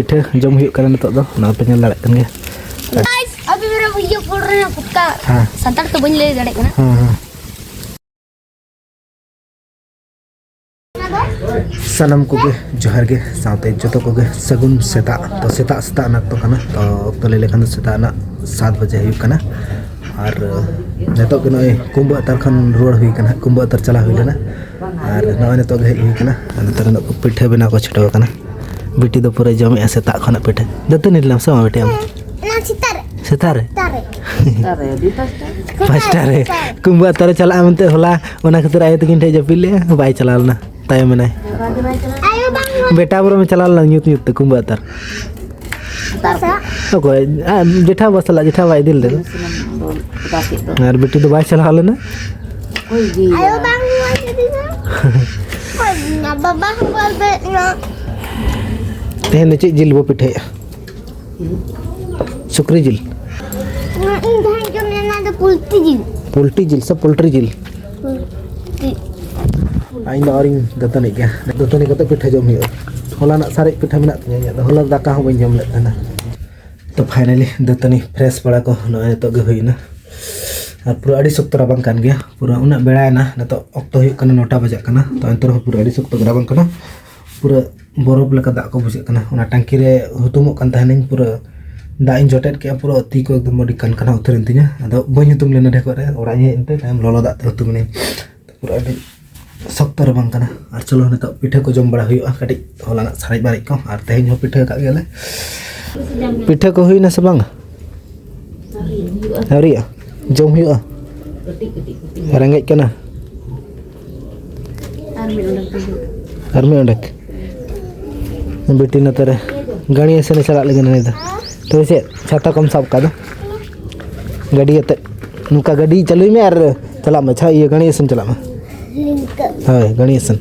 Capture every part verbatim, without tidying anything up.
ᱯᱤᱴᱷᱟᱹ ᱡᱚᱢ ᱦᱩᱭᱩᱜ ᱠᱟᱱᱟ ᱱᱤᱛᱚᱜ ᱫᱚ, ᱱᱚᱣᱟ ᱯᱮ ᱧᱮᱞ ᱫᱟᱲᱮᱭᱟᱜ ᱠᱟᱱ ᱜᱮᱭᱟ᱾ ᱜᱟᱭᱥ, ᱟᱵᱷᱤ ᱢᱮᱨᱟ ᱵᱷᱟᱭᱭᱟ ᱯᱚᱲ ᱨᱮ ᱦᱮᱸ ᱠᱩᱛᱛᱟ᱾ ᱦᱮᱸ᱾ ᱥᱟᱱᱛᱟᱲ ᱛᱮ ᱵᱟᱹᱧ ᱞᱟᱹᱭ ᱫᱟᱲᱮᱭᱟᱜ ᱠᱟᱱᱟ᱾ ᱦᱮᱸ, ᱦᱮᱸ᱾ ᱥᱟᱱᱟᱢ ᱠᱚᱜᱮ ᱡᱚᱦᱟᱨ ᱜᱮ, ᱥᱟᱶᱛᱮ ᱡᱚᱛᱚ ᱠᱚᱜᱮ ᱥᱟᱹᱜᱩᱱ ᱥᱮᱛᱟᱜ᱾ ᱛᱚ, ᱥᱮᱛᱟᱜ ᱥᱮᱛᱟᱜ ᱨᱮᱱᱟᱜ ᱚᱠᱛᱚ ᱠᱟᱱᱟ, ᱛᱚ ᱚᱠᱛᱚ ᱞᱟᱹᱭ ᱞᱮᱠᱷᱟᱱ ᱫᱚ ᱥᱮᱛᱟᱜ ᱨᱮᱱᱟᱜ ᱥᱟᱛ ᱵᱟᱡᱮ ᱦᱩᱭᱩᱜ ᱠᱟᱱᱟ᱾ ᱟᱨ ᱱᱤᱛᱚᱜ ᱜᱮ ᱱᱚᱜᱼᱚᱭ ᱠᱩᱢᱵᱟᱹ ᱟᱛᱟᱨ ᱠᱷᱚᱱ ᱨᱩᱣᱟᱹᱲ ᱦᱩᱭ ᱠᱟᱱᱟ, ᱠᱩᱢᱵᱟᱹ ᱟᱛᱟᱨ ᱪᱟᱞᱟᱣ ᱦᱩᱭ ᱞᱮᱱᱟ᱾ ᱟᱨ ᱱᱚᱜᱼᱚᱭ ᱱᱤᱛᱚᱜ ᱜᱮ ᱦᱮᱡ ᱦᱩᱭ ᱠᱟᱱᱟ᱾ ᱟᱨ ᱱᱤᱛᱚᱜ ᱱᱚᱜᱼᱚᱭ ᱯᱤᱴᱷᱟᱹ ᱵᱮᱱᱟᱣ ᱠᱚ ᱪᱷᱩᱴᱟᱹᱣ ᱟᱠᱟᱱᱟ᱾ ᱵᱤᱴᱤ ᱫᱚ ᱯᱩᱨᱟᱹᱭ ᱡᱚᱢᱮᱜᱼᱟ ᱥᱮᱛᱟᱜ ᱠᱷᱚᱱᱟᱜ ᱯᱤᱴᱷᱟᱹ᱾ ᱫᱟᱹᱛᱟᱹᱱᱤ ᱞᱮᱱᱟᱢ ᱥᱮ ᱵᱟᱝ ᱵᱤᱴᱤ ᱟᱢ? ᱚᱱᱟ ᱥᱮᱛᱟᱜ ᱨᱮ᱾ ᱥᱮᱛᱟᱜ ᱨᱮ? ᱥᱮᱛᱟᱜ ᱨᱮ᱾ ᱯᱟᱸᱪᱴᱟ ᱨᱮ᱾ ᱯᱟᱸᱪᱴᱟ ᱨᱮ᱾ ᱠᱩᱢᱵᱟᱹ ᱟᱛᱟᱨ ᱨᱮ ᱪᱟᱞᱟᱜᱼᱟ ᱢᱮᱱᱛᱮ ᱦᱚᱞᱟ, ᱚᱱᱟ ᱠᱷᱟᱹᱛᱤᱨ ᱟᱭᱳ ᱛᱟᱹᱠᱤᱱ ᱴᱷᱮᱡ ᱡᱟᱹᱯᱤᱫ ᱞᱮᱜᱼᱟ, ᱵᱟᱭ ᱪᱟᱞᱟᱣ ᱞᱮᱱᱟ, ᱛᱟᱭᱚᱢ ᱮᱱᱟᱭ᱾ ᱟᱭᱳ ᱵᱟᱝ᱾ ᱵᱮᱴᱟ ᱵᱚᱨᱚᱝ ᱪᱟᱞᱟᱣ ᱞᱮᱱᱟ ᱧᱩᱛ ᱧᱩᱛ ᱛᱮ ᱠᱩᱢᱵᱟᱹ ᱟᱛᱟᱨ᱾ ᱚᱠᱚᱭ? ᱟ, ᱡᱮᱴᱷᱟ ᱵᱟᱵᱟ ᱥᱟᱞᱟᱜ, ᱡᱮᱴᱷᱟ ᱵᱟᱵᱟ ᱤᱫᱤ ᱞᱮᱫᱮ᱾ ᱟᱨ ᱵᱤᱴᱤ ᱫᱚ ᱵᱟᱭ ᱪᱟᱞᱟᱣ ᱞᱮᱱᱟ᱾ ᱟᱭᱳ ᱵᱟᱝ ᱦᱚᱦᱚ ᱠᱤᱫᱤᱧᱟ᱾ ᱵᱟᱵᱟ ᱦᱚᱦᱚ ᱞᱮᱫ ᱱᱟ᱾ ᱛᱮᱦᱮᱧ ᱫᱚ ᱪᱮᱫ ᱡᱤᱞ ᱵᱚ ᱯᱤᱴᱷᱟᱹᱭᱟ? ᱥᱩᱠᱨᱤ ᱡᱤᱞ᱾ ᱤᱧ ᱡᱟᱦᱟᱸᱧ ᱡᱚᱢ ᱞᱮᱱᱟ ᱫᱚ ᱯᱳᱞᱴᱤ ᱡᱤᱞ᱾ ᱯᱳᱞᱴᱤ ᱡᱤᱞ ᱥᱮ ᱯᱳᱞᱴᱨᱤ ᱡᱤᱞ? ᱯᱳᱞᱴᱤ᱾ ᱟᱨ ᱤᱧ ᱫᱚ ᱟᱹᱣᱨᱤᱧ ᱫᱟᱹᱛᱟᱹᱱᱤᱜ ᱜᱮᱭᱟ᱾ ᱫᱟᱹᱛᱟᱹᱱᱤ ᱠᱟᱛᱮ ᱯᱤᱴᱷᱟᱹ ᱡᱚᱢ ᱦᱩᱭᱩᱜᱼᱟ᱾ ᱦᱚᱞᱟᱱᱟᱜ ᱥᱟᱨᱮᱡ ᱯᱤᱴᱷᱟᱹ ᱢᱮᱱᱟᱜ ᱛᱤᱧᱟᱹ ᱤᱧᱟᱹᱜ ᱫᱚ᱾ ᱦᱚᱞᱟ ᱫᱟᱠᱟ ᱦᱚᱸ ᱵᱟᱹᱧ ᱡᱚᱢ ᱞᱮᱫ ᱛᱟᱦᱮᱱᱟ᱾ ᱛᱚ finally ᱫᱟᱹᱛᱟᱹᱱᱤ fresh ᱵᱟᱲᱟ ᱠᱚ ᱱᱚᱜᱼᱚᱭ ᱱᱤᱛᱚᱜ ᱜᱮ ᱦᱩᱭᱱᱟ᱾ ᱟᱨ ᱯᱩᱨᱟᱹ ᱟᱹᱰᱤ ᱥᱚᱠᱛᱚ ᱨᱟᱵᱟᱝ ᱠᱟᱱ ᱜᱮᱭᱟ᱾ ᱯᱩᱨᱟᱹ ᱩᱱᱟᱹᱜ ᱵᱮᱲᱟᱭᱮᱱᱟ, ᱱᱤᱛᱚᱜ ᱚᱠᱛᱚ ᱦᱩᱭᱩᱜ ᱠᱟᱱᱟ ᱱᱚᱴᱟ ᱵᱟᱡᱟᱜ ᱠᱟᱱᱟ᱾ ᱛᱚ ᱮᱱᱛᱮ ᱨᱮᱦᱚᱸ ᱯᱩᱨᱟᱹ ᱟᱹᱰᱤ ᱥᱚᱠᱛᱚ ᱜᱮ ᱨᱟᱵᱟᱝ ᱠᱟᱱᱟ᱾ ᱯᱩᱨᱟᱹ ᱵᱚᱨᱚᱯ ᱞᱮᱠᱟ ᱫᱟᱜ ᱠᱚ ᱵᱩᱡᱷᱟᱹᱜ ᱠᱟᱱᱟ᱾ ᱚᱱᱟ ᱴᱟᱝᱠᱤ ᱨᱮ ᱦᱩᱛᱩᱢᱚᱜ ᱠᱟᱱ ᱛᱟᱦᱮᱱᱟᱹᱧ, ᱯᱩᱨᱟᱹ ᱫᱟᱜ ᱤᱧ ᱡᱚᱴᱮᱫ ᱠᱮᱜᱼᱟ, ᱯᱩᱨᱟᱹ ᱛᱤ ᱠᱚ ᱮᱠᱫᱚᱢ ᱟᱹᱰᱤ ᱠᱟᱱ ᱠᱟᱱᱟ ᱩᱛᱟᱹᱨᱮᱱ ᱛᱤᱧᱟ᱾ ᱟᱫᱚ ᱵᱟᱹᱧ ᱦᱩᱛᱩᱢ ᱞᱮᱱᱟ ᱰᱷᱮᱠᱚᱡ ᱨᱮ, ᱚᱲᱟᱜ ᱤᱧ ᱦᱮᱡ ᱮᱱᱛᱮ ᱛᱟᱭᱚᱢ ᱞᱚᱞᱚ ᱫᱟᱜ ᱛᱮ ᱦᱩᱛᱩᱢ ᱮᱱᱟᱹᱧ᱾ ᱯᱩᱨᱟᱹ ᱟᱹᱰᱤ ᱥᱚᱠᱛᱚ ᱨᱟᱵᱟᱝ ᱠᱟᱱᱟ᱾ ᱟᱨ ᱪᱚᱞᱚ ᱱᱤᱛᱚᱜ ᱯᱤᱴᱷᱟᱹ ᱠᱚ ᱡᱚᱢ ᱵᱟᱲᱟ ᱦᱩᱭᱩᱜᱼᱟ, ᱠᱟᱹᱴᱤᱡ ᱦᱚᱞᱟᱱᱟᱜ ᱥᱟᱨᱮᱡ ᱵᱟᱨᱮᱡ ᱠᱚ, ᱟᱨ ᱛᱮᱦᱮᱧ ᱦᱚᱸ ᱯᱤᱴᱷᱟᱹ ᱟᱠᱟᱫ ᱜᱮᱭᱟᱞᱮ᱾ ᱯᱤᱴᱷᱟᱹ ᱠᱚ ᱦᱩᱭᱱᱟ ᱥᱮ ᱵᱟᱝ? ᱟᱹᱣᱨᱤᱭᱟ? ᱡᱚᱢ ᱦᱩᱭᱩᱜᱼᱟ᱾ ᱨᱮᱸᱜᱮᱡ ᱠᱟᱱᱟ᱾ ᱟᱨ ᱢᱤᱫ ᱚᱰᱮᱠ᱾ ᱵᱤᱴᱤ ᱱᱚᱛᱮ ᱨᱮ ᱜᱟᱹᱲᱤ ᱟᱥᱮᱱᱮ ᱪᱟᱞᱟᱜ ᱞᱟᱹᱜᱤᱫ ᱱᱩᱭ ᱫᱚ᱾ ᱛᱚᱵᱮ ᱪᱮᱫ ᱪᱷᱟᱛᱟ ᱠᱚᱢ ᱥᱟᱵ ᱠᱟᱜ ᱫᱚ? ᱜᱟᱹᱰᱤ ᱟᱛᱮᱫ ᱱᱚᱝᱠᱟ ᱜᱟᱹᱰᱤ ᱪᱟᱹᱞᱩᱭ ᱢᱮ ᱟᱨ ᱪᱟᱞᱟᱜ ᱢᱮ᱾ ᱪᱷᱟ, ᱤᱭᱟᱹ, ᱜᱟᱹᱲᱤ ᱟᱥᱮᱱ ᱪᱟᱞᱟᱜ ᱢᱮ᱾ ᱦᱳᱭ, ᱜᱟᱹᱲᱤ ᱟᱥᱮᱱ᱾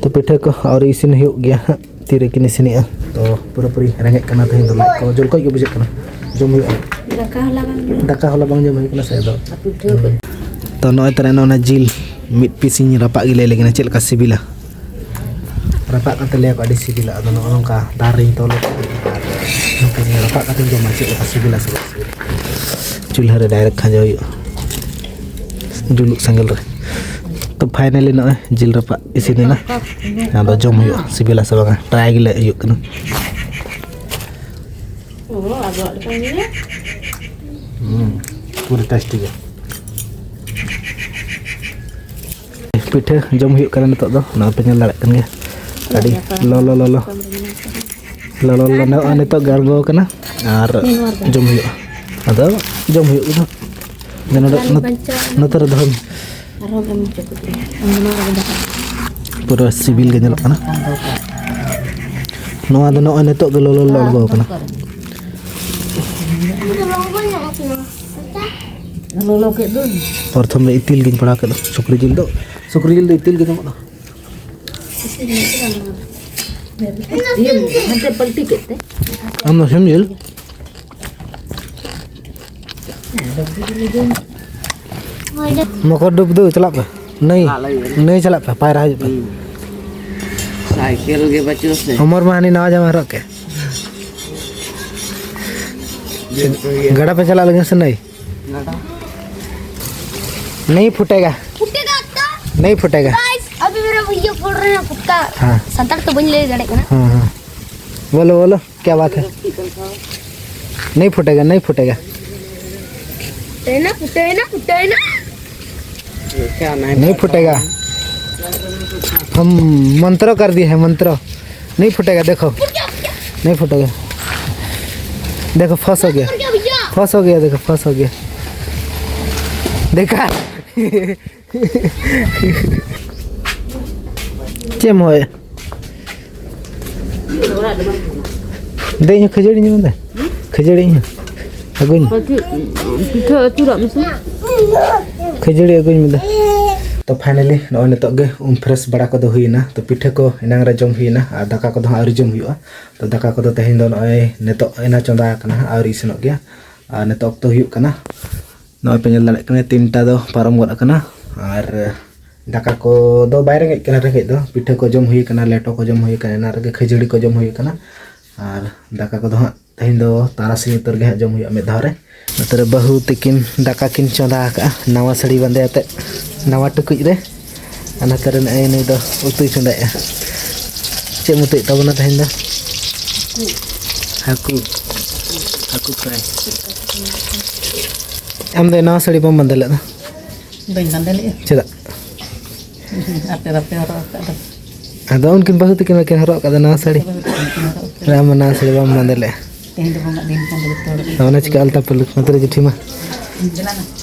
ᱛᱚ ᱯᱤᱴᱷᱟᱹ ᱠᱚ ᱟᱹᱣᱨᱤ ᱤᱥᱤᱱ ᱦᱩᱭᱩᱜ ᱜᱮᱭᱟ ᱦᱟᱸᱜ, ᱛᱤᱨᱮ ᱠᱤᱱ ᱤᱥᱤᱱᱮᱜᱼᱟ᱾ ᱛᱚ ᱯᱩᱨᱟᱹᱯᱩᱨᱤ ᱨᱮᱸᱜᱮᱡ ᱠᱟᱱᱟ ᱛᱮᱦᱮᱧ ᱫᱚ, ᱞᱟᱡ ᱠᱚ ᱡᱚᱞᱠᱚᱡ ᱜᱮ ᱵᱩᱡᱷᱟᱹᱜ ᱠᱟᱱᱟ, ᱡᱚᱢ ᱦᱩᱭᱩᱜᱼᱟ᱾ ᱫᱟᱠᱟ ᱦᱚᱞᱟ ᱵᱟᱝ ᱡᱚᱢ ᱫᱟᱠᱟ ᱦᱚᱞᱟ ᱵᱟᱝ ᱡᱚᱢ ᱦᱩᱭ ᱠᱟᱱᱟ ᱥᱮ, ᱟᱫᱚ ᱯᱤᱴᱷᱟᱹ ᱠᱚ᱾ ᱛᱚ ᱱᱚᱜᱼᱚᱭ ᱛᱟᱨᱟ ᱚᱱᱟ ᱡᱤᱞ ᱢᱤᱫ ᱯᱤᱥ ᱤᱧ ᱨᱟᱯᱟᱜ ᱜᱮ, ᱞᱟᱹᱭ ᱞᱮᱜᱮ ᱪᱮᱫ ᱞᱮᱠᱟ ᱥᱤᱵᱤᱞᱟ᱾ ᱨᱟᱯᱟᱜ ᱠᱟᱛᱮ ᱞᱟᱹᱭᱟ ᱠᱚ ᱟᱹᱰᱤ ᱥᱤᱵᱤᱞᱟ᱾ ᱟᱫᱚ ᱱᱚᱜᱼᱚ ᱱᱚᱝᱠᱟ ᱫᱟᱨ ᱨᱤᱧ ᱛᱚᱞ ᱟᱠᱟᱫᱟ ᱟᱨ ᱱᱚᱝᱠᱟ ᱨᱟᱯᱟᱜ ᱠᱟᱛᱮᱧ ᱡᱚᱢᱟ, ᱪᱮᱫ ᱞᱮᱠᱟ ᱥᱤᱵᱤᱞᱟ ᱥᱮ ᱵᱟᱝ ᱥᱤᱵᱤᱞᱟ᱾ ᱪᱩᱞᱦᱟᱹ ᱨᱮ ᱰᱟᱭᱨᱮᱠᱴ ᱠᱷᱟᱸᱡᱚ ᱦᱩᱭᱩᱜᱼᱟ, ᱡᱩᱞᱩᱜ ᱥᱮᱸᱜᱮᱞ ᱨᱮ᱾ ᱛᱚ ᱯᱷᱟᱭᱱᱟᱞᱤ ᱱᱚᱜᱼᱚᱭ ᱡᱤᱞ ᱨᱟᱯᱟᱜ ᱤᱥᱤᱱ ᱮᱱᱟ᱾ ᱟᱫᱚ ᱡᱚᱢ ᱦᱩᱭᱩᱜᱼᱟ, ᱥᱤᱵᱤᱞᱟ ᱥᱮ ᱵᱟᱝᱟ, ᱴᱨᱟᱭ ᱜᱮ ᱞᱟᱹᱭ ᱦᱩᱭᱩᱜ ᱠᱟᱱᱟ᱾ ᱦᱩᱸ, ᱯᱩᱨᱟᱹ ᱴᱮᱥᱴᱤ ᱜᱮ᱾ ᱯᱤᱴᱷᱟᱹ ᱡᱚᱢ ᱦᱩᱭᱩᱜ ᱠᱟᱱᱟ ᱱᱤᱛᱚᱜ ᱫᱚ, ᱱᱚᱣᱟ ᱯᱮ ᱧᱮᱞ ᱫᱟᱲᱮᱭᱟᱜ ᱠᱟᱱ ᱜᱮᱭᱟ, ᱟᱹᱰᱤ ᱞᱚᱞᱚ ᱞᱚᱞᱚ᱾ ᱞᱚᱞᱚ ᱞᱚᱞᱚ ᱱᱚᱜᱼᱚᱭ ᱱᱤᱛᱚᱜ ᱜᱮ ᱟᱬᱜᱚ ᱟᱠᱟᱱᱟ ᱟᱨ ᱡᱚᱢ ᱦᱩᱭᱩᱜᱼᱟ᱾ ᱟᱫᱚ ᱡᱚᱢ ᱦᱩᱭᱩᱜ ᱜᱮ ᱱᱚᱰᱮ, ᱱᱚᱛᱮ ᱨᱮ ᱫᱚᱦᱚᱭ ᱢᱮ᱾ ᱯᱩᱨᱟᱹ ᱥᱤᱵᱤᱞ ᱜᱮ ᱧᱮᱞᱚᱜ ᱠᱟᱱᱟ᱾ ᱱᱚᱣᱟ ᱫᱚ ᱱᱚᱜᱼᱚᱭ ᱱᱤᱛᱚᱜ ᱜᱮ ᱞᱚᱞᱚ ᱞᱚᱞᱚ ᱟᱬᱜᱚ ᱟᱠᱟᱱᱟ᱾ ᱞᱚᱞᱚ ᱠᱮᱫ ᱫᱚᱧ᱾ ᱯᱨᱚᱛᱷᱚᱢ ᱨᱮ ᱤᱛᱤᱞ ᱜᱤᱧ ᱯᱟᱲᱟᱣ ᱠᱮᱫᱟ᱾ ᱥᱩᱠᱨᱤ ᱡᱤᱞ ᱫᱚ, ᱥᱩᱠᱨᱤ ᱡᱤᱞ ᱫᱚ ᱤᱛᱤᱞ ᱜᱮ ᱧᱟᱢᱚᱜᱼᱟ᱾ ᱤᱭᱟᱹ, ᱦᱟᱱᱛᱮ ᱯᱟᱞᱴᱤ ᱠᱮᱫ ᱛᱮ᱾ ᱟᱢ ᱫᱚ ᱥᱤᱢ ᱡᱤᱞ? ᱢᱚᱠᱚᱨ ᱰᱩᱵ ᱫᱚ ᱪᱟᱞᱟᱜ ᱯᱮ᱾ ᱱᱟᱹᱭ, ᱪᱟᱞᱟᱜ ᱞᱟᱹᱜᱤᱫ᱾ ᱱᱟᱹᱭ ᱪᱟᱞᱟᱜ ᱯᱮ, ᱯᱟᱭᱨᱟ ᱦᱤᱡᱩᱜ ᱯᱮ᱾ ᱦᱩᱸ᱾ ᱥᱟᱭᱠᱮᱞ ᱜᱮ ᱵᱟᱹᱪᱩᱜ ᱥᱮ᱾ ᱚᱢᱚᱨ ᱢᱟ ᱦᱟᱹᱱᱤ ᱱᱟᱣᱟ ᱡᱟᱢᱟ ᱦᱚᱨᱚᱜ ᱠᱮᱫ᱾ ᱜᱟᱰᱟ ᱯᱮ ᱪᱟᱞᱟᱜ ᱞᱟᱹᱜᱤᱫ ᱥᱮ ᱱᱟᱹᱭ? ᱜᱟᱰᱟ᱾ नहीं फूटेगा। फूटेगा तो? नहीं फूटेगा। गाइस, अभी मेरा भैया फोड़ रहे हैं फुटका। हाँ। संताल तो बन ले जड़े ना। हाँ, हाँ। बोलो, बोलो, क्या बात है? नहीं फूटेगा, नहीं फूटेगा। फुटे ना, फुटे ना, फुटे ना। ये क्या नहीं नहीं फूटेगा। हम मंत्रो कर दिए हैं, मंत्रो। नहीं फूटेगा, देखो। नहीं फूटेगा। देखो, फंस हो गया। फंस हो गया, देखो, फंस हो गया। देखा? ᱪᱮᱫ ᱮᱢ ᱦᱚᱭ? ᱫᱮ, ᱤᱧ ᱦᱚᱸ ᱠᱷᱟᱹᱡᱟᱹᱲᱤ ᱧᱟᱢ ᱫᱟ᱾ ᱠᱷᱟᱹᱡᱟᱹᱲᱤ ᱤᱧ ᱦᱚᱸ ᱟᱹᱜᱩᱧ ᱢᱮ᱾ ᱯᱤᱴᱷᱟᱹ ᱟᱹᱪᱩᱨᱟᱜ ᱢᱮᱥᱮ᱾ ᱠᱷᱟᱹᱡᱟᱹᱲᱤ ᱟᱹᱜᱩᱧ ᱢᱮ ᱫᱟ᱾ ᱛᱚ finally ᱱᱚᱜᱼᱚᱭ ᱱᱤᱛᱚᱜ ᱜᱮ ᱩᱢ fresh ᱵᱟᱲᱟ ᱠᱚᱫᱚ ᱦᱩᱭᱮᱱᱟ᱾ ᱛᱚ ᱯᱤᱴᱷᱟᱹ ᱠᱚ ᱮᱱᱟᱝ ᱨᱮ ᱡᱚᱢ ᱦᱩᱭᱮᱱᱟ ᱟᱨ ᱫᱟᱠᱟ ᱠᱚᱫᱚ ᱦᱟᱸᱜ ᱟᱹᱣᱨᱤ ᱡᱚᱢ ᱦᱩᱭᱩᱜᱼᱟ᱾ ᱛᱚ ᱫᱟᱠᱟ ᱠᱚᱫᱚ ᱛᱮᱦᱮᱧ ᱫᱚ ᱱᱚᱜᱼᱚᱭ ᱱᱤᱛᱚᱜ ᱮᱱᱟ ᱪᱚᱸᱫᱟ ᱟᱠᱟᱱᱟ ᱦᱟᱸᱜ, ᱟᱹᱣᱨᱤ ᱤᱥᱤᱱᱚᱜ ᱜᱮᱭᱟ᱾ ᱟᱨ ᱱᱤᱛᱚᱜ ᱚᱠᱛᱚ ᱦᱩᱭᱩᱜ ᱠᱟᱱᱟ, ᱱᱚᱜᱼᱚᱭ ᱯᱮ ᱧᱮᱞ ᱫᱟᱲᱮᱭᱟᱜ ᱠᱟᱱᱟ, ᱛᱤᱱᱴᱟ ᱫᱚ ᱯᱟᱨᱚᱢ ᱜᱚᱫ ᱟᱠᱟᱱᱟ᱾ ᱟᱨ ᱫᱟᱠᱟ ᱠᱚ ᱫᱚ ᱵᱟᱭ ᱨᱮᱸᱜᱮᱡ ᱠᱟᱱᱟ, ᱨᱮᱸᱜᱮᱡ ᱫᱚ᱾ ᱯᱤᱴᱷᱟᱹ ᱠᱚ ᱡᱚᱢ ᱦᱩᱭ ᱠᱟᱱᱟ, ᱞᱮᱴᱚ ᱠᱚ ᱡᱚᱢ ᱦᱩᱭ ᱠᱟᱱᱟ, ᱮᱱᱟᱝ ᱨᱮᱜᱮ ᱠᱷᱟᱹᱡᱟᱹᱲᱤ ᱠᱚ ᱡᱚᱢ ᱦᱩᱭ ᱠᱟᱱᱟ᱾ ᱟᱨ ᱫᱟᱠᱟ ᱠᱚᱫᱚ ᱦᱟᱸᱜ ᱛᱮᱦᱮᱧ ᱫᱚ ᱛᱟᱨᱟᱥᱤᱧ ᱩᱛᱟᱹᱨ ᱜᱮ ᱦᱟᱸᱜ ᱡᱚᱢ ᱦᱩᱭᱩᱜᱼᱟ ᱢᱤᱫ ᱫᱷᱟᱣ ᱨᱮ᱾ ᱱᱚᱛᱮ ᱨᱮ ᱵᱟᱹᱦᱩ ᱛᱤᱠᱤᱱ ᱫᱟᱠᱟ ᱠᱤᱱ ᱪᱚᱸᱫᱟ ᱟᱠᱟᱫᱼᱟ, ᱱᱟᱣᱟ ᱥᱟᱹᱲᱤ ᱵᱟᱸᱫᱮ ᱟᱛᱮᱫ, ᱱᱟᱣᱟ ᱴᱩᱠᱩᱡ ᱨᱮ᱾ ᱟᱨ ᱱᱚᱛᱮ ᱨᱮ ᱱᱚᱜᱼᱚᱭ ᱱᱩᱭ ᱫᱚ ᱩᱛᱩᱭ ᱪᱚᱸᱫᱟᱭᱮᱫᱼᱟ᱾ ᱪᱮᱫ ᱮᱢ ᱩᱛᱩᱭᱮᱫ ᱛᱟᱵᱚᱱᱟ ᱛᱮᱦᱮᱧ ᱫᱚ? ᱦᱟᱹᱠᱩ᱾ ᱦᱟᱹᱠᱩ ᱯᱷᱨᱟᱭ᱾ ᱟᱢ ᱫᱚ ᱱᱟᱣᱟ ᱥᱟᱹᱲᱤ ᱵᱟᱢ ᱵᱟᱸᱫᱮ ᱞᱮᱫ ᱫᱚ? ᱵᱟᱹᱧ ᱵᱟᱸᱫᱮ ᱞᱮᱫᱼᱟ᱾ ᱪᱮᱫᱟᱜ? ᱟᱯᱮ ᱵᱟᱯᱮ ᱦᱚᱨᱚᱜ ᱟᱠᱟᱫ ᱫᱚ᱾ ᱟᱫᱚ ᱩᱱᱠᱤᱱ ᱵᱟᱹᱦᱩ ᱛᱟᱹᱠᱤᱱ ᱢᱟᱠᱤᱱ ᱦᱚᱨᱚᱜ ᱟᱠᱟᱫ ᱫᱚ ᱱᱟᱣᱟ ᱥᱟᱹᱲᱤ᱾ ᱵᱟᱹᱦᱩ ᱛᱟᱹᱠᱤᱱ ᱠᱤᱱ ᱦᱚᱨᱚᱜ ᱟᱠᱟᱫ᱾ ᱟᱢ ᱢᱟ ᱱᱟᱣᱟ ᱥᱟᱹᱲᱤ ᱵᱟᱢ ᱵᱟᱸᱫᱮ ᱞᱮᱫᱼᱟ᱾ ᱛᱮᱦᱮᱧ ᱫᱚ ᱵᱚᱸᱜᱟ ᱫᱤᱱ ᱠᱟᱱ ᱫᱚ ᱡᱚᱛᱚ ᱦᱚᱲ ᱜᱮ᱾ ᱚᱱᱟ ᱪᱤᱠᱟ ᱟᱞᱛᱟ ᱯᱟᱹᱲᱞᱟᱹᱠ ᱱᱚᱛᱮ ᱨᱮ ᱡᱮᱴᱷᱤ ᱢᱟ?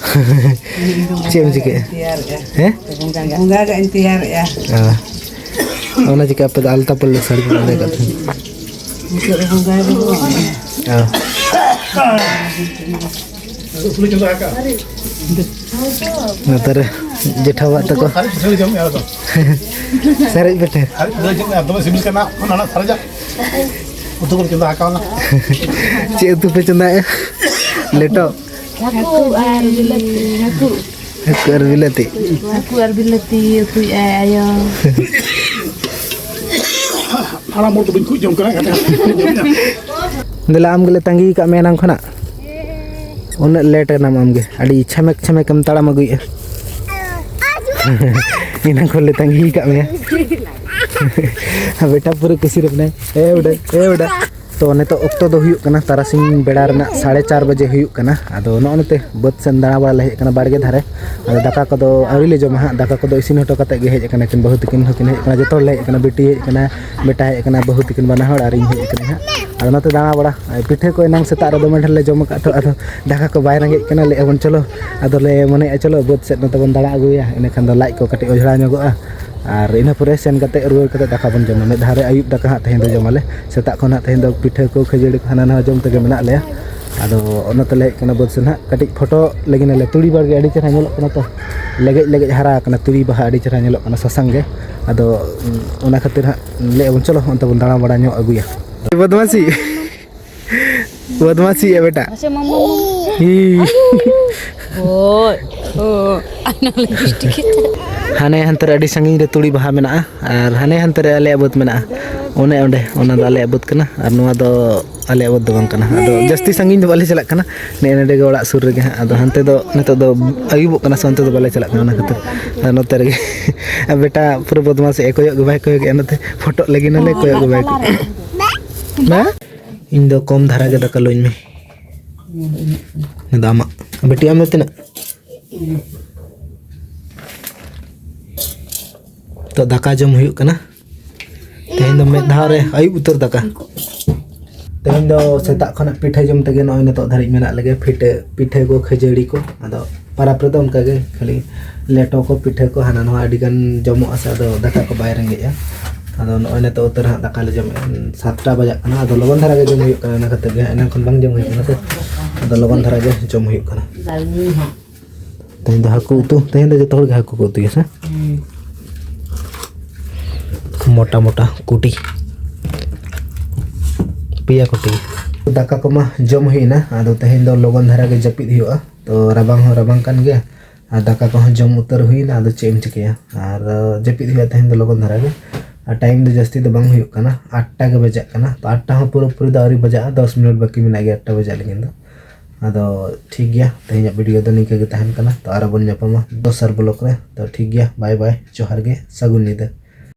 ᱪᱮᱫ ᱮᱢ ᱪᱤᱠᱟᱹᱭᱟ? ᱦᱮᱸ? ᱵᱚᱸᱜᱟ ᱜᱟᱜ ᱤᱧ ᱛᱮᱭᱟᱨᱮᱜᱼᱟ᱾ ᱚ᱾ ᱚᱱᱟ ᱪᱤᱠᱟ ᱟᱯᱮ ᱫᱚ ᱟᱞᱛᱟ ᱯᱟᱹᱲᱞᱟᱹᱠ ᱥᱟᱹᱲᱤ ᱯᱮ ᱵᱟᱸᱫᱮ ᱠᱟᱜ ᱛᱟᱦᱮᱸᱫ? ᱱᱤᱛᱚᱜ ᱫᱚ ᱵᱚᱸᱜᱟ ᱜᱮ ᱵᱚᱱ᱾ ᱚ᱾ ᱱᱚᱛᱮ ᱨᱮ ᱡᱮᱴᱷᱟᱣᱟᱜ ᱛᱟᱠᱚ᱾ ᱥᱟᱨᱮᱡ ᱯᱤᱴᱷᱟᱹ᱾ ᱫᱚᱢᱮ ᱥᱤᱵᱤᱞ ᱠᱟᱱᱟ, ᱚᱱᱟ ᱨᱮᱱᱟᱜ ᱥᱟᱨᱮᱡᱟᱜ ᱩᱛᱩ ᱠᱚ ᱪᱚᱸᱫᱟ ᱟᱠᱟᱣᱱᱟ᱾ ᱪᱮᱫ ᱩᱛᱩ ᱯᱮ ᱪᱚᱸᱫᱟᱭᱮᱜᱼᱟ? ᱞᱮᱴᱚ? ᱦᱟᱹᱠᱩ ᱟᱨ ᱵᱤᱞᱟᱹᱛᱤ᱾ ᱦᱟᱹᱠᱩ᱾ ᱦᱟᱹᱠᱩ ᱟᱨ ᱵᱤᱞᱟᱹᱛᱤ᱾ ᱦᱟᱹᱠᱩ ᱟᱨ ᱵᱤᱞᱟᱹᱛᱤ ᱩᱛᱩᱭᱮᱜᱼᱟᱭ ᱟᱭᱳ᱾ ᱦᱟᱲᱟᱢ ᱦᱚᱲ ᱫᱚ ᱵᱟᱹᱧ ᱠᱷᱩᱡ ᱡᱚᱝ ᱠᱟᱱᱟ᱾ ᱫᱮᱞᱟ, ᱟᱢ ᱜᱮᱞᱮ ᱛᱟᱺᱜᱤ ᱟᱠᱟᱫ ᱢᱮᱭᱟ ᱮᱱᱟᱝ ᱠᱷᱚᱱᱟᱜ᱾ ᱩᱱᱟᱹᱜ ᱞᱮᱴ ᱮᱱᱟᱢ ᱟᱢ ᱜᱮ᱾ ᱟᱹᱰᱤ ᱪᱷᱟᱢᱮᱠ ᱪᱷᱟᱢᱮᱠ ᱮᱢ ᱛᱟᱲᱟᱢ ᱟᱹᱜᱩᱭᱮᱫᱼᱟ᱾ ᱮᱱᱟᱝ ᱠᱷᱚᱱ ᱞᱮ ᱛᱟᱺᱜᱤ ᱟᱠᱟᱫ ᱢᱮᱭᱟ᱾ ᱵᱮᱴᱟ ᱯᱩᱨᱟᱹ ᱠᱩᱥᱤ ᱨᱮ ᱢᱮᱱᱟᱭᱟ᱾ ᱮ ᱵᱮᱴᱟ, ᱮ ᱵᱮᱴᱟ᱾ ᱛᱚ, ᱱᱤᱛᱚᱜ ᱚᱠᱛᱚ ᱫᱚ ᱦᱩᱭᱩᱜ ᱠᱟᱱᱟ ᱛᱟᱨᱟᱥᱤᱧ ᱵᱮᱲᱟ ᱨᱮᱱᱟᱜ ᱥᱟᱲᱮ ᱪᱟᱨ ᱵᱟᱡᱮ ᱦᱩᱭᱩᱜ ᱠᱟᱱᱟ᱾ ᱟᱫᱚ ᱱᱚᱜᱼᱚ ᱱᱚᱛᱮ ᱵᱟᱹᱫᱽ ᱥᱮᱱ ᱫᱟᱬᱟ ᱵᱟᱲᱟ ᱞᱮ ᱦᱮᱡ ᱟᱠᱟᱱᱟ ᱵᱟᱲᱜᱮ ᱫᱷᱟᱨᱮ᱾ ᱟᱫᱚ ᱫᱟᱠᱟ ᱠᱚᱫᱚ ᱟᱹᱣᱨᱤ ᱞᱮ ᱡᱚᱢᱟ ᱦᱟᱸᱜ, ᱫᱟᱠᱟ ᱠᱚᱫᱚ ᱤᱥᱤᱱ ᱦᱚᱴᱚ ᱠᱟᱛᱮᱫ ᱜᱮ ᱦᱮᱡ ᱟᱠᱟᱱᱟ ᱠᱤᱱ, ᱵᱟᱹᱦᱩ ᱛᱟᱹᱠᱤᱱ ᱦᱚᱸᱠᱤᱱ ᱦᱮᱡ ᱟᱠᱟᱱᱟ, ᱡᱚᱛᱚ ᱦᱚᱲ ᱞᱮ ᱦᱮᱡ ᱟᱠᱟᱱᱟ, ᱵᱤᱴᱤ ᱦᱮᱡ ᱟᱠᱟᱱᱟ, ᱵᱮᱴᱟ ᱦᱮᱡ ᱟᱠᱟᱱᱟ, ᱵᱟᱹᱦᱩ ᱛᱟᱹᱠᱤᱱ ᱵᱟᱱᱟ ᱦᱚᱲ ᱟᱨ ᱤᱧ ᱦᱮᱡ ᱟᱠᱟᱱᱟᱹᱧ ᱦᱟᱸᱜ᱾ ᱟᱫᱚ ᱱᱚᱛᱮ ᱫᱟᱬᱟ ᱵᱟᱲᱟ, ᱯᱤᱴᱷᱟᱹ ᱠᱚ ᱮᱱᱟᱝ ᱥᱮᱛᱟᱜ ᱨᱮ ᱫᱚᱢᱮ ᱰᱷᱮᱨ ᱞᱮ ᱡᱚᱢ ᱟᱠᱟᱫ ᱛᱚ, ᱟᱫᱚ ᱫᱟᱠᱟ ᱠᱚ ᱵᱟᱭ ᱨᱮᱸᱜᱮᱡ ᱠᱟᱱᱟ, ᱞᱟᱹᱭᱮᱫᱼᱟ ᱵᱚᱱ ᱪᱚᱞᱚ, ᱟᱫᱚ ᱞᱮ ᱢᱚᱱᱮᱭᱮᱫᱼᱟ ᱪᱚᱞᱚ ᱵᱟᱹᱫᱽ ᱥᱮᱫ ᱱᱚᱛᱮ ᱵᱚᱱ ᱫᱟᱬᱟ ᱟᱹᱜᱩᱭᱟ, ᱤᱱᱟᱹᱠᱷᱟᱱ ᱫᱚ ᱞᱟᱡ ᱠᱚ ᱠᱟᱹᱴᱤᱡ ᱚᱡᱽᱲᱟ ᱧᱚᱜᱚᱜᱼᱟ᱾ ᱟᱨ ᱤᱱᱟᱹ ᱯᱚᱨᱮ ᱥᱮᱱ ᱠᱟᱛᱮᱫ ᱨᱩᱣᱟᱹᱲ ᱠᱟᱛᱮᱫ ᱫᱟᱠᱟ ᱵᱚᱱ ᱡᱚᱢᱟ᱾ ᱢᱤᱫ ᱫᱷᱟᱣ ᱨᱮ ᱟᱹᱭᱩᱵ ᱫᱟᱠᱟ ᱦᱟᱸᱜ ᱛᱮᱦᱮᱧ ᱫᱚ ᱡᱚᱢᱟᱞᱮ᱾ ᱥᱮᱛᱟᱜ ᱠᱷᱚᱱ ᱦᱟᱸᱜ ᱛᱮᱦᱮᱧ ᱫᱚ ᱯᱤᱴᱷᱟᱹ ᱠᱚ, ᱠᱷᱟᱹᱡᱟᱹᱲᱤ ᱠᱚ ᱦᱟᱱᱟ ᱱᱟᱣᱟ ᱡᱚᱢ ᱛᱮᱜᱮ ᱢᱮᱱᱟᱜ ᱞᱮᱭᱟ᱾ ᱟᱫᱚ ᱚᱱᱟ ᱛᱮᱞᱮ ᱦᱮᱡ ᱠᱟᱱᱟ ᱵᱟᱹᱫᱽ ᱥᱮᱱ ᱦᱟᱸᱜ, ᱠᱟᱹᱴᱤᱡ ᱯᱷᱳᱴᱳ ᱞᱟᱹᱜᱤᱫ ᱟᱞᱮ᱾ ᱛᱩᱲᱤ ᱵᱟᱲᱜᱮ ᱟᱹᱰᱤ ᱪᱮᱦᱨᱟ ᱧᱮᱞᱚᱜ ᱠᱟᱱᱟ ᱛᱚ, ᱞᱮᱜᱮᱡ ᱞᱮᱜᱮᱡ ᱦᱟᱨᱟ ᱟᱠᱟᱱᱟ, ᱛᱩᱲᱤ ᱵᱟᱦᱟ ᱟᱹᱰᱤ ᱪᱮᱦᱨᱟ ᱧᱮᱞᱚᱜ ᱠᱟᱱᱟ ᱥᱟᱥᱟᱝ ᱜᱮ᱾ ᱟᱫᱚ ᱚᱱᱟ ᱠᱷᱟᱹᱛᱤᱨ ᱦᱟᱸᱜ ᱞᱟᱹᱭᱮᱫᱼᱟ ᱵᱚᱱ ᱪᱚᱞᱚ ᱚᱱᱛᱮ ᱵᱚᱱ ᱫᱟᱬᱟ ᱵᱟᱲᱟ ᱧᱚᱜ ᱟᱹᱜᱩᱭᱟ᱾ ᱵᱚᱫᱢᱟᱥᱤ, ᱵᱚᱫᱢᱟᱥᱤ ᱮ ᱵᱮᱴᱟ᱾ ᱟᱪᱪᱷᱟ, ᱢᱟᱢᱟ, ᱢᱟᱢᱟ᱾ ᱦᱤ᱾ ᱳᱭ, ᱳ, ᱟᱭᱱᱟ ᱞᱤᱯᱤᱥᱴᱤᱠ᱾ ᱦᱟᱱᱮ ᱦᱟᱱᱛᱮ ᱨᱮ ᱟᱹᱰᱤ ᱥᱟᱺᱜᱤᱧ ᱨᱮ ᱛᱩᱲᱤ ᱵᱟᱦᱟ ᱢᱮᱱᱟᱜᱼᱟ, ᱟᱨ ᱦᱟᱱᱮ ᱦᱟᱱᱛᱮ ᱨᱮ ᱟᱞᱮᱭᱟᱜ ᱵᱟᱹᱫᱽ ᱢᱮᱱᱟᱜᱼᱟ᱾ ᱚᱱᱮ ᱚᱸᱰᱮ, ᱚᱱᱟ ᱫᱚ ᱟᱞᱮᱭᱟᱜ ᱵᱟᱹᱫᱽ ᱠᱟᱱᱟ, ᱟᱨ ᱱᱚᱣᱟ ᱫᱚ ᱟᱞᱮᱭᱟᱜ ᱵᱟᱹᱫᱽ ᱫᱚ ᱵᱟᱝ ᱠᱟᱱᱟ᱾ ᱟᱫᱚ ᱡᱟᱹᱥᱛᱤ ᱥᱟᱺᱜᱤᱧ ᱫᱚ ᱵᱟᱞᱮ ᱪᱟᱞᱟᱜ ᱠᱟᱱᱟ, ᱱᱮᱜᱼᱮ ᱱᱚᱸᱰᱮ ᱜᱮ ᱚᱲᱟᱜ ᱥᱩᱨ ᱨᱮᱜᱮ ᱦᱟᱸᱜ᱾ ᱟᱫᱚ ᱦᱟᱱᱛᱮ ᱫᱚ ᱱᱤᱛᱚᱜ ᱫᱚ ᱟᱹᱭᱩᱵᱚᱜ ᱠᱟᱱᱟ ᱥᱮ, ᱚᱱᱛᱮ ᱫᱚ ᱵᱟᱞᱮ ᱪᱟᱞᱟᱜ ᱠᱟᱱᱟ, ᱚᱱᱟ ᱠᱷᱟᱹᱛᱤᱨ᱾ ᱟᱨ ᱱᱚᱛᱮ ᱨᱮᱜᱮ ᱟᱨ ᱵᱮᱴᱟ ᱯᱩᱨᱟᱹ ᱵᱚᱫᱢᱟᱥ ᱮ, ᱠᱚᱭᱚᱜ ᱜᱮ ᱵᱟᱭ ᱠᱚᱭᱚᱜᱮᱜᱼᱟ ᱱᱚᱛᱮ, ᱯᱷᱳᱴᱳᱜ ᱞᱟᱹᱜᱤᱫ ᱱᱟᱞᱮ, ᱠᱚᱭᱚᱜ ᱜᱮ ᱵᱟᱭ ᱠᱚᱭᱚᱜ᱾ ᱢᱟ, ᱤᱧ ᱫᱚ ᱠᱚᱢ ᱫᱷᱟᱨᱟ ᱜᱮ ᱫᱟᱠᱟ ᱞᱩᱧ ᱢᱮ᱾ ᱱᱤᱭᱟᱹ ᱫᱚ ᱟᱢᱟᱜ᱾ ᱵᱤᱴᱤ, ᱟᱢ ᱫᱚ ᱛᱤᱱᱟᱹᱜ? ᱛᱚ, ᱫᱟᱠᱟ ᱡᱚᱢ ᱦᱩᱭᱩᱜ ᱠᱟᱱᱟ᱾ ᱛᱮᱦᱮᱧ ᱫᱚ ᱢᱤᱫ ᱫᱷᱟᱣ ᱨᱮ ᱟᱹᱭᱩᱵ ᱩᱛᱟᱹᱨ ᱫᱟᱠᱟ᱾ ᱛᱮᱦᱮᱧ ᱫᱚ ᱥᱮᱛᱟᱜ ᱠᱷᱚᱱᱟᱜ ᱯᱤᱴᱷᱟᱹ ᱡᱚᱢ ᱛᱮᱜᱮ ᱱᱚᱜᱼᱚᱭ ᱱᱤᱛᱚᱜ ᱫᱷᱟᱹᱨᱤᱡ ᱢᱮᱱᱟᱜ ᱞᱮᱜᱮ᱾ ᱯᱤᱴᱷᱟᱹ, ᱯᱤᱴᱷᱟᱹ ᱠᱚ, ᱠᱷᱟᱹᱡᱟᱹᱲᱤ ᱠᱚ᱾ ᱟᱫᱚ ᱯᱟᱨᱟᱵᱽ ᱨᱮᱫᱚ ᱚᱱᱠᱟ ᱜᱮ, ᱠᱷᱟᱹᱞᱤ ᱞᱮᱴᱚ ᱠᱚ, ᱯᱤᱴᱷᱟᱹ ᱠᱚ, ᱦᱟᱱᱟ ᱱᱚᱣᱟ ᱟᱹᱰᱤ ᱜᱟᱱ ᱡᱚᱢᱚᱜᱼᱟ ᱥᱮ, ᱟᱫᱚ ᱫᱟᱠᱟ ᱠᱚ ᱵᱟᱭ ᱨᱮᱸᱜᱮᱡᱼᱟ᱾ ᱟᱫᱚ ᱱᱚᱜᱼᱚᱭ ᱱᱤᱛᱚᱜ ᱩᱛᱟᱹᱨ ᱦᱟᱸᱜ ᱫᱟᱠᱟ ᱞᱮ ᱡᱚᱢᱮᱫᱼᱟ᱾ ᱥᱟᱛᱴᱟ ᱵᱟᱡᱟᱜ ᱠᱟᱱᱟ, ᱟᱫᱚ ᱞᱚᱜᱚᱱ ᱫᱷᱟᱨᱟ ᱜᱮ ᱡᱚᱢ ᱦᱩᱭᱩᱜ ᱠᱟᱱᱟ, ᱚᱱᱟ ᱠᱷᱟᱹᱛᱤᱨ ᱜᱮ ᱦᱟᱸᱜ ᱮᱱᱟᱝ ᱠᱷᱚᱱ ᱵᱟᱝ ᱡᱚᱢ ᱦᱩᱭᱩᱜ ᱠᱟᱱᱟ ᱥᱮ, ᱟᱫᱚ ᱞᱚᱜᱚᱱ ᱫᱷᱟᱨᱟ ᱜᱮ ᱡᱚᱢ ᱦᱩᱭᱩᱜ ᱠᱟᱱᱟ᱾ ᱛᱮᱦᱮᱧ ᱫᱚ ᱦᱟᱹᱠᱩ ᱩᱛᱩ, ᱛᱮᱦᱮᱧ ᱫᱚ ᱡᱚᱛᱚ ᱦᱚᱲ ᱜᱮ ᱦᱟᱹᱠᱩ ᱠᱚ ᱩᱛᱩᱭᱟ ᱥᱮ? ᱢᱚᱴᱟ ᱢᱚᱴᱟ ᱠᱩᱴᱤ, ᱯᱮᱭᱟ ᱠᱩᱴᱤ᱾ ᱫᱟᱠᱟ ᱠᱚᱢᱟ ᱡᱚᱢ ᱦᱩᱭᱱᱟ, ᱟᱫᱚ ᱛᱮᱦᱮᱧ ᱫᱚ ᱞᱚᱜᱚᱱ ᱫᱷᱟᱨᱟ ᱜᱮ ᱡᱟᱹᱯᱤᱫ ᱦᱩᱭᱩᱜᱼᱟ᱾ ᱛᱚ ᱨᱟᱵᱟᱝ ᱦᱚᱸ ᱨᱟᱵᱟᱝ ᱠᱟᱱ ᱜᱮᱭᱟ, ᱟᱨ ᱫᱟᱠᱟ ᱠᱚᱦᱚᱸ ᱡᱚᱢ ᱩᱛᱟᱹᱨ ᱦᱩᱭᱱᱟ, ᱟᱫᱚ ᱪᱮᱫ ᱮᱢ ᱪᱤᱠᱟᱹᱭᱟ? ᱟᱨ ᱡᱟᱹᱯᱤᱫ ᱦᱩᱭᱩᱜᱼᱟ ᱛᱮᱦᱮᱧ ᱫᱚ ᱞᱚᱜᱚᱱ ᱫᱷᱟᱨᱟ ᱜᱮ᱾ ᱟᱨ ᱴᱟᱭᱤᱢ ᱫᱚ ᱡᱟᱹᱥᱛᱤ ᱫᱚ ᱵᱟᱝ ᱦᱩᱭᱩᱜ ᱠᱟᱱᱟ, ᱟᱴᱴᱟ ᱜᱮ ᱵᱟᱡᱟᱜ ᱠᱟᱱᱟ᱾ ᱛᱚ ᱟᱴᱴᱟ ᱦᱚᱸ ᱯᱩᱨᱟᱹᱯᱩᱨᱤ ᱫᱚ ᱟᱹᱣᱨᱤ ᱵᱟᱡᱟᱜᱼᱟ, ᱫᱚᱥ ᱢᱤᱱᱤᱴ ᱵᱟᱹᱠᱤ ᱢᱮᱱᱟᱜ ᱜᱮᱭᱟ ᱟᱴᱴᱟ ᱵᱟᱡᱟᱜ ᱞᱟᱹᱜᱤᱫ ᱫᱚ᱾ ᱟᱫᱚ ᱴᱷᱤᱠ ᱜᱮᱭᱟ, ᱛᱮᱦᱮᱧᱟᱜ ᱵᱷᱤᱰᱤᱭᱳ ᱫᱚ ᱱᱤᱝᱠᱟᱹ ᱜᱮ ᱛᱟᱦᱮᱱ ᱠᱟᱱᱟ᱾ ᱛᱚ ᱟᱨᱚ ᱵᱚᱱ ᱧᱟᱯᱟᱢᱟ ᱫᱚᱥᱟᱨ ᱵᱞᱚᱜ ᱨᱮ᱾ ᱛᱚ ᱴᱷᱤᱠ ᱜᱮᱭᱟ, ᱵᱟᱭ ᱵᱟᱭ, ᱡᱚᱦᱟᱨ ᱜᱮ, ᱥᱟᱹᱜᱩᱱ ᱧᱤᱫᱟᱹ᱾